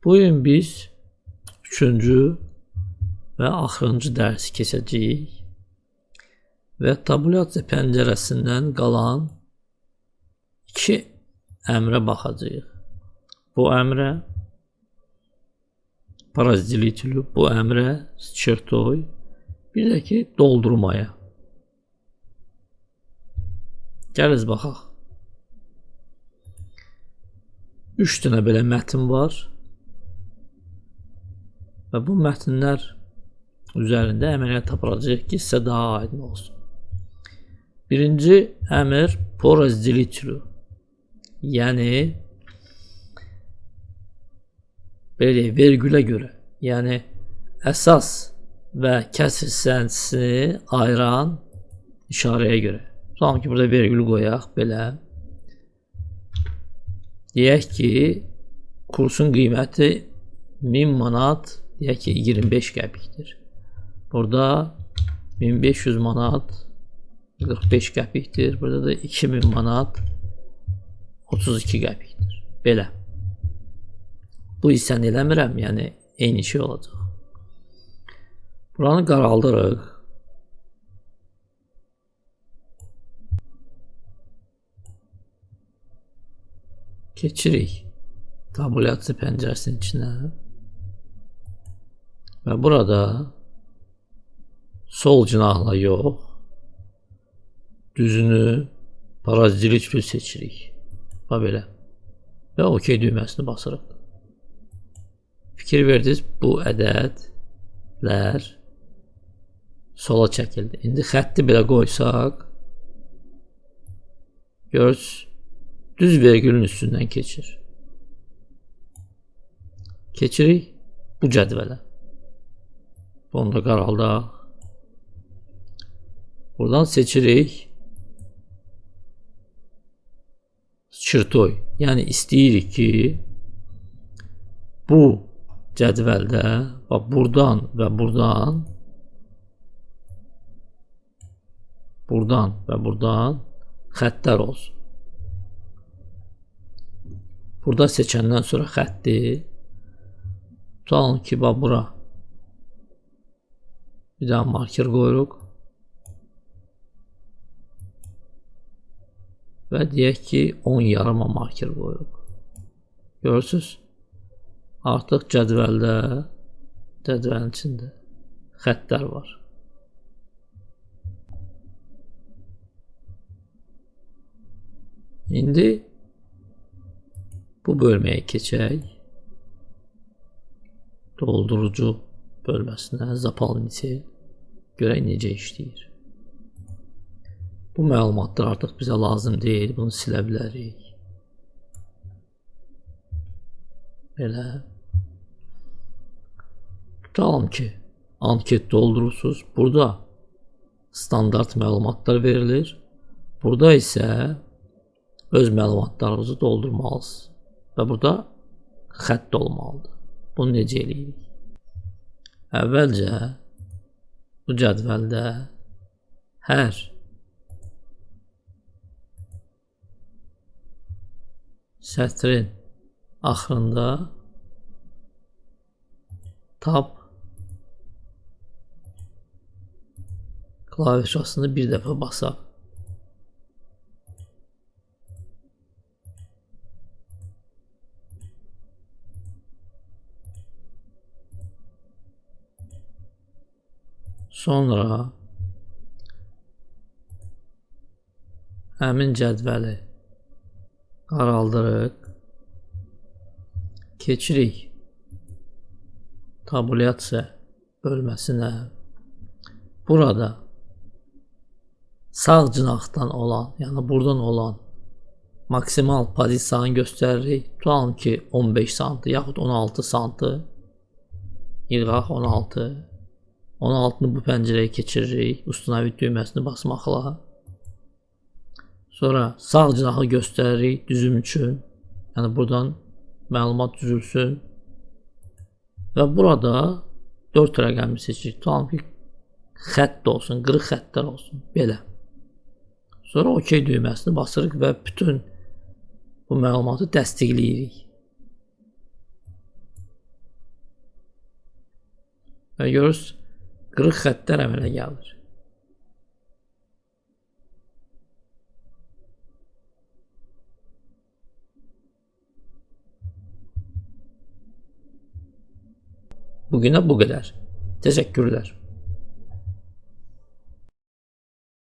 Bugün biz üçüncü və axırıncı dərsi keçəcəyik və tabulyasiya pəncərəsindən qalan iki əmrə baxacağıq. Bu əmrə по разделителю, bu əmrə с чертой, bir də ki doldurmaya. Gəliniz baxaq. 3 dənə belə mətn var və bu mətnlər üzərində əməliyyat aparacağıq ki, sizə daha aydın olsun. Birinci əmr по разделителю, yəni belə deyək, vergülə görə, yəni əsas və kəsr hissəsini ayıran işarəyə görə. Tutalım ki, burada vergül qoyaq, belə. Deyək ki, kursun qiyməti 1000 manat, deyək ki, 25 qəpikdir. Burada 1500 manat 45 qəpikdir. Burada da 2000 manat 32 qəpikdir. Belə. Bu hissəni eləmirəm, yəni eyni şey olacaq. Buranı qaraldırıq. Keçirik tabulyasiya pəncərəsinin içinə və burada sol cinahla yox, düzünü по разделителю seçirik. Bax belə. Və OK düyməsini basırıq. Fikir verdiniz, bu ədədlər sola çəkildi. İndi xətti belə qoysaq, görürsünüz, düz vergülün üstündən keçir. Keçirik bu cədvələ. Bunu da qaraldaq. Buradan seçirik çirtoy. Yəni istəyirik ki, bu cədvəldə bax buradan və buradan, buradan və buradan xəttlər olsun. Burada seçəndən sonra xətti tutalım ki, bax bura bir daha marker qoyuruq və deyək ki, 10 yarıma marker qoyuruq. Görürsünüz, artıq cədvəldə, cədvəlin içində xəttlər var. İndi bu bölməyə keçək. Doldurucu bölməsinə, zapalnitel. Görək necə işləyir. Bu məlumatlar artıq bizə lazım deyil. Bunu silə bilərik. Belə. Tutalım ki, anket doldurursunuz. Burada standart məlumatlar verilir. Burada isə öz məlumatlarınızı doldurmalısınız. Və burada xətt olmalıdır. Bunu necə eləyirik? Əvvəlcə bu cədvəldə hər sətrin axırında tab klavişasını bir dəfə basaq. Sonra həmin cədvəli qaraldırıq. Keçirik tabulyasiya bölməsinə. Burada sağ cinahdan olan, yəni buradan olan maksimal pozisiyanı göstəririk. Tutalım ki, 15 santı yaxud 16 santı. Yığaq 16. 16-nı bu pəncərəyə keçiririk. Ustanovit düyməsini basmaqla. Sonra sağ cinahı göstəririk düzüm üçün. Yəni buradan məlumat düzülsün. Və burada 4 rəqəmi seçirik. Tutalım ki, xətt olsun, qırıq xəttlər olsun. Belə. Sonra OK düyməsini basırıq və bütün bu məlumatı təsdiqləyirik. Və görürsünüz, qırıq xəttlər əmələ gəlir. Bugünə bu qədər. Təşəkkürlər.